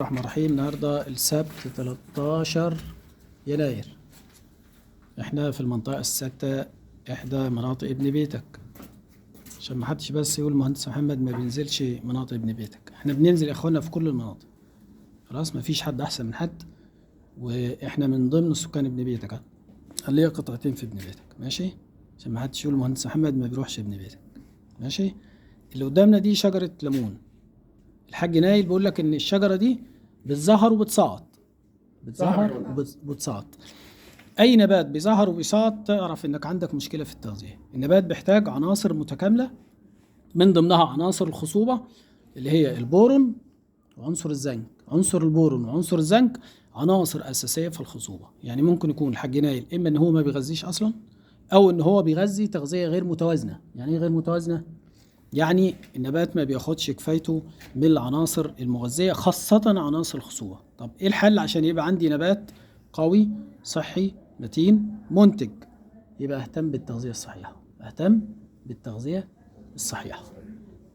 الرحمن الرحيم. النهارده السبت 13 يناير. احنا في المنطقة السادسة، احدى مناطق ابن بيتك، عشان ما حدش بس يقول المهندس محمد ما بينزلش مناطق ابن بيتك. احنا بننزل يا اخوانا في كل المناطق، خلاص ما فيش حد احسن من حد، واحنا من ضمن سكان ابن بيتك. خليها قطعتين في ابن بيتك، ماشي؟ عشان ما حدش يقول المهندس محمد ما بيروحش ابن بيتك، ماشي؟ اللي قدامنا دي شجرة ليمون. الحاج نايل بيقول لك ان الشجرة دي بتزهر وبتسقط، بتزهر وبتسقط. اي نبات بيزهر وبيسقط تعرف انك عندك مشكلة في التغذية. النبات بيحتاج عناصر متكاملة، من ضمنها عناصر الخصوبة اللي هي البورون وعنصر الزنك. عنصر البورون وعنصر الزنك عناصر اساسية في الخصوبة. يعني ممكن يكون الحاج نايل اما ان هو ما بيغذيش اصلا، او ان هو بيغذي تغذية غير متوازنة. يعني ايه غير متوازنة؟ يعني النبات ما بياخدش كفايته من العناصر المغذية، خاصة عناصر الخصوبة. طب ايه الحل عشان يبقى عندي نبات قوي صحي متين منتج؟ يبقى اهتم بالتغذية الصحيحة، اهتم بالتغذية الصحيحة.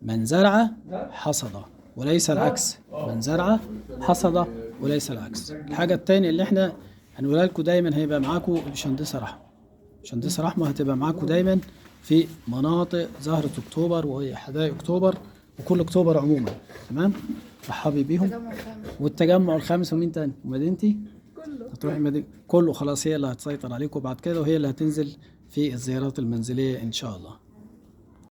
من زرع حصد وليس العكس، من زرع حصد وليس العكس. الحاجة التانية اللي احنا هنقولها لكم دايما، هيبقى معاكم الباشمهندسة رحمة. الباشمهندسة رحمة هتبقى معاكم دايما في مناطق زهرة اكتوبر وحدائق اكتوبر وكل اكتوبر عموما، تمام؟ رحبي بيهم. والتجمع الخامس، ومين تاني؟ ومدينتي كله هتروحي مدينة كله، خلاص هي اللي هتسيطر عليكم بعد كده، وهي اللي هتنزل في الزيارات المنزلية ان شاء الله.